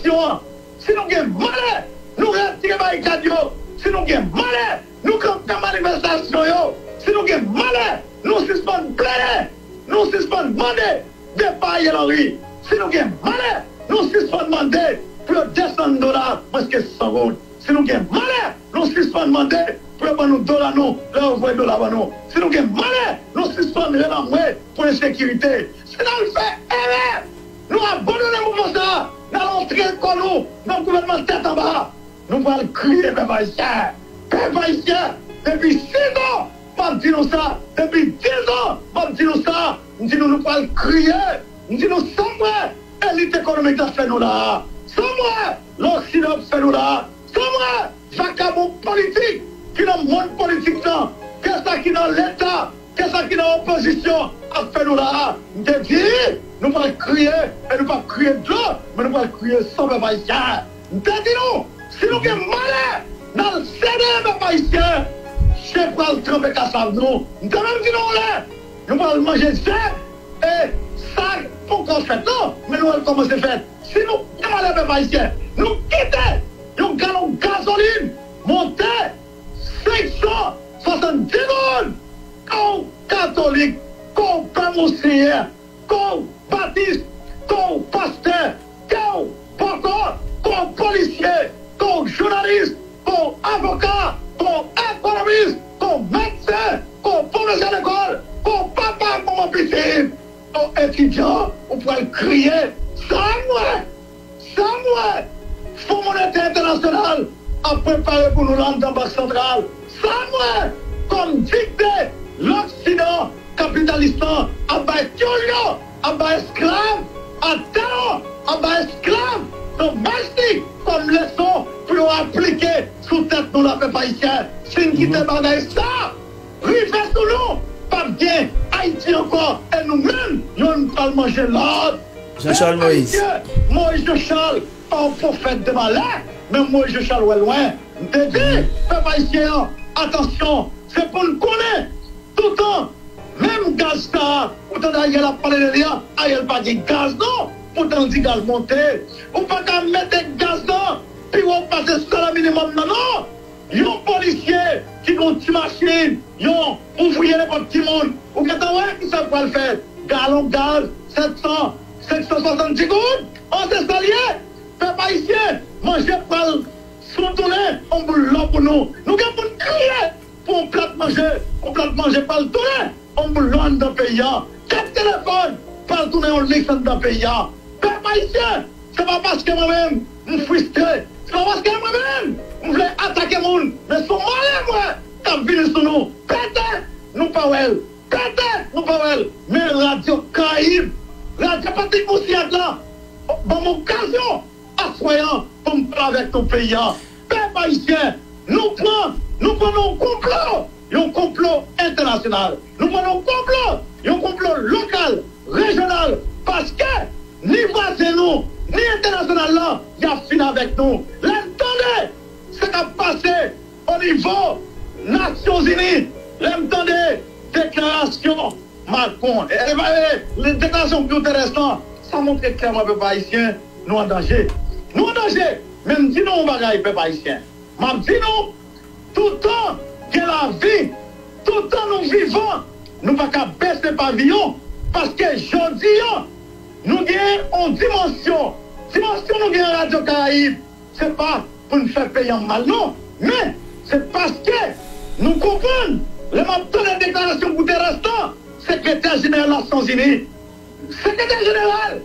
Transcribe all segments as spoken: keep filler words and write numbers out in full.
manifestasyon an. Si nou gen malè, nou retire barikad yo. Si nou gen malè, nou kanpe manifestasyon yo. Si nou gen malè, nou sispann plede, nou sispann mande depa Ariel Henry. Si nou gen malè, nou sispann mande pou yo desann dola prèske san goud. Si nou gen malè, nou sispann mande pou yo ban nou dola nou lè yo voye dola ban nou. Si nou gen malè, nou sispann rele anmwe pou ensekirite. Si n al fè erè, nou abandone mouvman sa a, n al antre kò nou nan gouvènman tèt anba. Nou pral kriye pèp ayisyen. Pèp ayisyen, depi sis an, m ap di nou sa. Depi diz an, m ap di nou sa. M di nou, nou pral kriye. M di nou, sa m wè elit ekonomik la fè nou la a. Sa m wè Loksidan ap fè nou la a. Sa m wè vakabon politik ki nan mond politik lan, ke sa ki nan Leta, ke sa ki nan opozisyon ap fè nou la a. M te di, nou pral kriye, e nou p ap kriye dlo, men nou pral kriye san pèp ayisyen. M te di nou, si nou gen malè, n al sede pèp ayisyen, chen pral tranpe kasav nou. M te menm di nou yon lè, nou pral manje zèb, e sa poko fèt non, men nou wè l kòmanse fèt. Si nou gen malè pèp ayisyen, nou kite yon galon gazolin monte senk san swasanndis goud. Ke w katolik, ke w pè monsenyè, ke w batis, ke w pastè, ke w poko, ke w polisye, ke w jounalis, ke w avoka, ke w ekonomis, ke w medsen, ke w pwofesè lekòl, ke w papa ak manman pitit, ke w etidyan, ou pral kriye. Sa m wè, sa m wè Fon Monetè Entènasyonal ap prepare pou nou la anndan Bank Santral. Sa m wè kòm dikte Loksidan kapitalis lan ap bay tyoul yo, ap bay esklav, atè yo, ap bay esklav domestik kòm leson pou yo aplike sou tèt nou la, pèp ayisyen. Si n kite bagay sa rive sou nou, p ap gen Ayiti ankò, e nou menm, youn pral manje lòt. Jean Charles Moïse. Pèp ayisyen, Moïse Jean Charles pa yon pwofèt de malè, men Moïse Jean Charles wè lwen. M te di, pèp ayisyen an, atansyon, se pou n konnen, toutan, menm gaz sa a, ou tande Ariel ap pale de li a, Ariel pa gen gaz non, poutan l di gaz monte. Ou pa ka mete gaz lan pi wo pase salè minimòm nan non. Yon polisye ki gen yon ti machin, yon ouvriye, nenpòt ki moun, ou gentan wè ki sa pral fè. Galon gaz, sèt san, senk san swasanndis goud. An, se sa l ye. Pèp ayisyen, manje pral sou tounen yon boul lò pou nou. Nou gen pou n kriye pou yon plat manje. Yon plat manje pral tounen yon boul lò anndan peyi a. Kat telefòn pral tounen yon liks anndan peyi a. Pèp ayisyen, se pa paske mwen menm m fristre, se pa paske mwen menm m vle atake moun, men se yon malè m wè k ap vini sou nou. Pete, nou pa wè l. Pete, nou pa wè l. Men Radyo Karayib, radyo Patrik Mousillard la, ban m okazyon aswè an pou m pale avèk nou peyi a. Pèp ayisyen, nou pran, nou pran nan yon konplo, yon konplo entènasyonal. Nou pran nan yon konplo, yon konplo lokal, rejyonal, paske ni vwazen nou, ni entènasyonal la, y ap fin avèk nou. Lè n tande sa k ap pase o nivo Nasyonzini, lè m tande deklarasyon Macron, e, e, e, deklarasyon Guterres lan, sa montre klèman pèp ayisyen, nou an danje. Nou an danje. Men m di nou yon bagay, pèp ayisyen. M ap di nou, toutan gen lavi, toutan nou vivan, nou pa ka bese paviyon, paske jodi a, nou gen yon dimansyon. Dimansyon nou gen an Radyo Karayib, se pa pou n fè peyi an mal non, men se paske nou konprann, lè m ap tande deklarasyon Guterres lan, sekretè jeneral Nasyonzini, sekretè jeneral,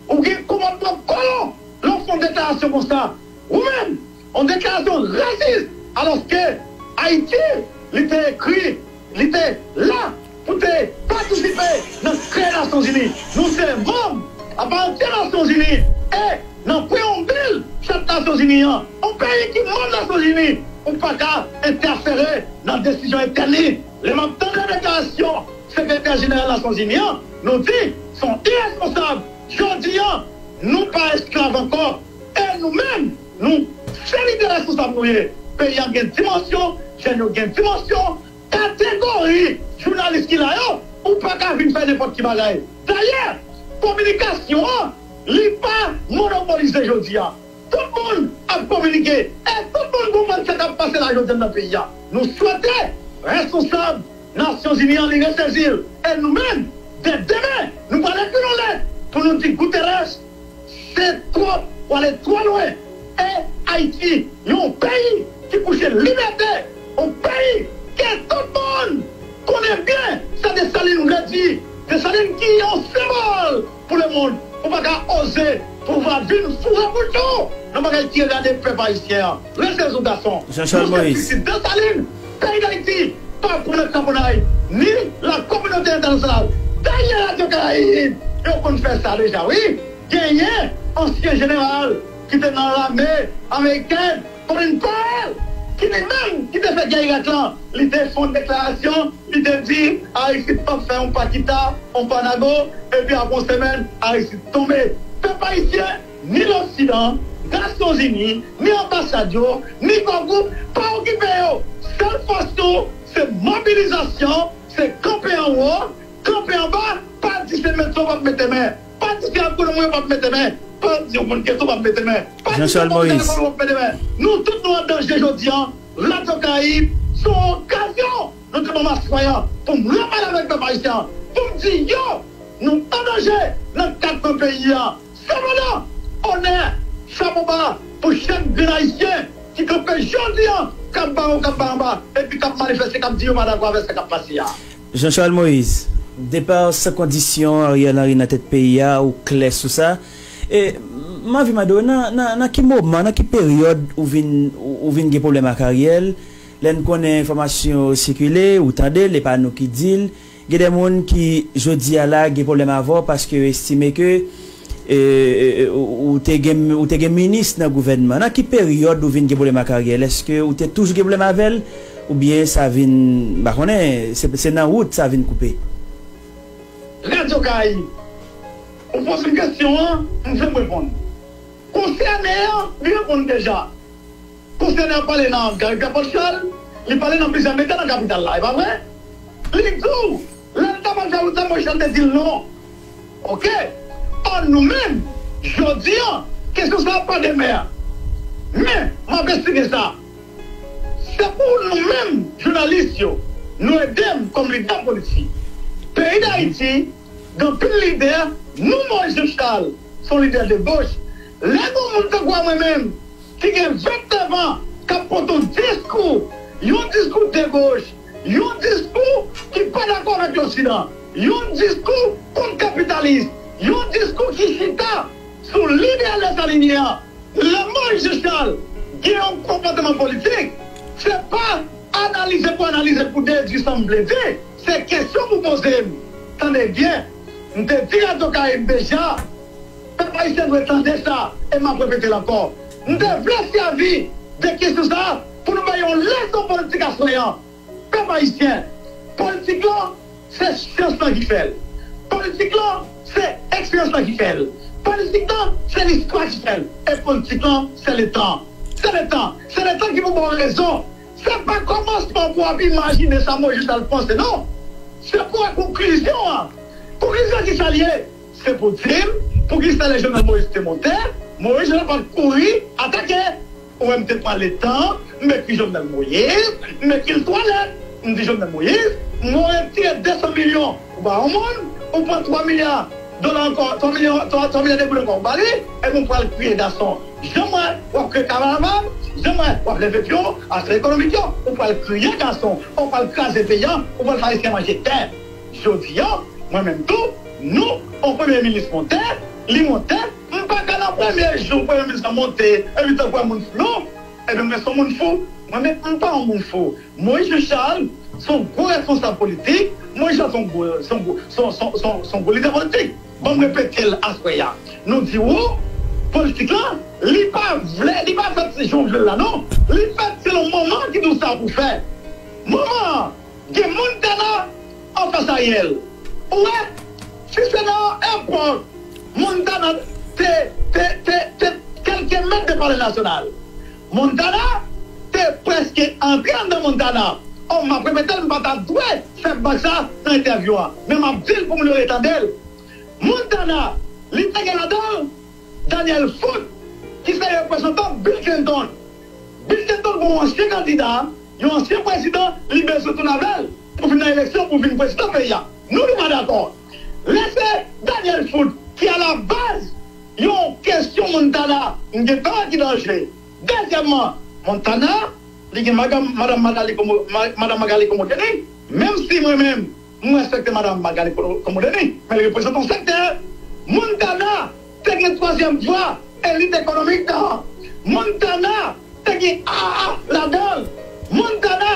ou gen kòmandman kolon lè w fè yon deklarasyon konsa. Ou menm, yon deklarasyon rasis, alòske Ayiti, li te ekri, li te la pou te patisipe nan kreye Nasyonzini. Nou se manm apati Nasyonzini e nan preyanbil Chat Nasyonzini an, yon peyi ki manm Nasyonzini, ou pa ka entèfere nan desizyon entèn li. Lè m ap tande deklarasyon sekretè jeneral Nasyonzini an, nou di, se yon iresponsab. Jodi a, nou pa esklav ankò. E nou menm, nou se lidè responsab nou ye. Peyi a gen dimansyon, jèn yo gen dimansyon, kategori jounalis ki la yo, ou pa ka vin fè nenpòt ki bagay. Dayè, kominikasyon an, Li pa monopolize jodi a. Tout moun ap kominike e tout moun konprann sa k ap pase la jodi a nan peyi a. Nou swete responsab Nasyonzini an li resezi l. E nou menm, dè demen, nou pral ekri yon lèt pou nou di Guterres, se twòp, w ale twò lwen. E Ayiti, yon peyi ki kouche libète, yon peyi ke tout moun konnen byen sa Desalin vle di. Desalin ki yon senbòl pou lemonn. Ou pa ka oze pou w va vin foure bouch ou nan bagay ki regade pèp ayisyen an. Resezi w gason. Jean Charles Moïse. Pitit Desalin, peyi Dayiti pa pran nan kaponnay ni la kominote entènasyonal. Dayè Radyo Karayib, yo konn fè sa deja, wi. Genyen ansyen jeneral ki te nan lame amerikèn, Colin Powell, ki li menm ki te fè gè Irak lan, li te fè yon deklarasyon, li te di Aristide p ap fè yon pa kita, yon pa nago, epi apre yon semèn, Aristide tonbe. Pèp ayisyen, ni Loksidan, Nasyonzini, ni anbasad yo, ni gwo gwoup, pa okipe yo. Sèl fòs nou, se mobilizasyon, se kanpe anwo, kanpe anba, pa di se mete w p ap mete men. Pa di se agonom ou yo p ap mete men. Pa di yon moun geto p ap mete men. Pa di se Jean Charles Moïse. Moun w ap mete men. Nou tout nou an danje jodi an. Radyo Karayib, se yon okazyon nou te ban maswayan pou m repale avèk pèp ayisyen an. Pou m di yo, nou an danje nan kat kwen peyi an. Sepandan, onè, chapo ba pou chak grenn ayisyen ki kanpe jodi an, k ap ba yo, k ap ba anba, epi k ap manifeste, k ap di yo pa dakò avèk sa k ap pase a. Jean Charles Moïse, depa san kondisyon Ariel Henry nan tèt peyi a, ou klè sou sa. E, m anvi mande w, nan, nan, nan ki moman, nan ki peryòd ou vin, ou, ou vin gen pwoblèm ak Ariel? Lè n konnen enfòmasyon yo sikile, ou tande l, e pa nou ki di l. Gen de moun ki, jodi a la, gen pwoblèm avè w paske yo estime ke e, e, e, ou, ou te gen, ou te gen minis nan gouvènman. Nan ki peryòd ou vin gen pwoblèm ak Ariel? Èske ou te toujou gen pwoblèm avè l? Oubyen sa vin, m pa konnen, se, se nan wout sa vin koupe? Radyo Karayib, ou poze m kesyon an, m fè m reponn. Konsène an, li reponn deja. Konsène an pale nan Gary Clapperchal, li pale nan plizyè medya nan kapital la, e pa vre? Li di w, lè l ta pral fè wout la, Moïse Charles te di l non. Oke? Ò, nou menm, jodi an, kesyon sa a pa demen. Men, m ap esplike sa. Se pou nou menm, jounalis yo, nou ede m kòm lidè politik. Peyi Dayiti, gen anpil lidè, nou Moïse Jean Charles, se yon lidè de goch. Lè gen yon moun tankou mwen menm, ki gen vennèf an, k ap pote yon diskou, yon diskou de goch, yon diskou ki pa dakò avèk Loksidan, yon diskou kont kapitalis, yon diskou ki chita sou lideyal Desalin an. Lè Moïse Jean Charles gen yon konpòtman politik, se pa analize pou analize pou dedui sa m vle di, se kesyon pou poze m. Tande byen, m te di Radyo Karayib deja, pèp ayisyen dwe tande sa, e m ap repete l ankò. M te vle sèvi de kesyon sa a pou nou bay yon leson politik aswè an. Pèp ayisyen, politik lan, se syans lan ki fè l. Politik lan, se eksperyans lan ki fè l. Politik lan, se listwa ki fè l. E politik lan, se letan. Se letan. Se letan ki pou ba w rezon. Se pa kòmansman pou w ap imajine sa Moïse Jean Charles panse, non. Se pou w wè konklizyon an. Konklizyon ki sa l ye? Se pou di m, poukisa lè Jovenel Moïse te monte, Moïse Jean Charles pa t kouri atake? Ou wè m te pran letan, m ekri Jovenel Moïse, m ekri l twa lèt. M di Jovenel Moïse, mwen retire de san milyon, ou ba yon moun, ou pran twa milya dola ankò, twa milyon, twa, twa milya de goud ankò, ou ba li, epi ou pral kriye gason. Jan m wè w ap kriye kanaval, jan m wè w ap leve pye w, aktè ekonomik yo, ou pral kriye gason, ou pral kraze peyi a, ou pral fè Ayisyen manje tè. Jodi a, mwen menm tou, nou, yon premye minis monte, li monte, m pa ka nan premye jou premye minis la monte, epi tankou yon moun fou, non. Ebyen, mwen se yon moun fou. Mwen menm, m pa yon moun fou. Moïse Jean Charles, se yon gwo responsab politik. Moïse Jean Charles, se yon gwo, se yon gwo, se yon, se yon, se yon, se yon gwo lidè politik. Ban m repete l aswè a. Nou di w, politik lan, li pa vle, li pa fèt se jan w vle l la, non. Li fèt selon moman ki di w sa pou fè. Moman an, gen Montana anfas Ariel. Ou wè, si se nan yon epòk, Montana te, te, te, te kèlke mèt de Palè Nasyonal. Montana te prèske antre anndan Montana. Ò, m ap repete l, m pa ta dwe fè blag sa nan entèvyou an. Men m ap di l pou moun yo retande l. Montana, Li te gen ladan l Daniel Foot, ki se reprezantan Bill Clinton. Bill Clinton gen yon ansyen kandida, yon ansyen prezidan, li bezwen tounen avè l pou vin nan eleksyon, pou vin prezidan peyi a. Nou, nou pa dakò. Lè se Daniel Foot ki a la baz yon kesyon Montana, m gen tan ki danje. Dezyèmman, Montana, li gen madanm, madanm Magali Komo-, ma- madanm Magali Komodeni, menm si mwen menm, mwen respekte madanm Magali Komo- Komodeni, men li reprezante yon sektè. Montana te gen twazyèm vwa, elit ekonomik nan. Montana te gen A A ladan l. Montana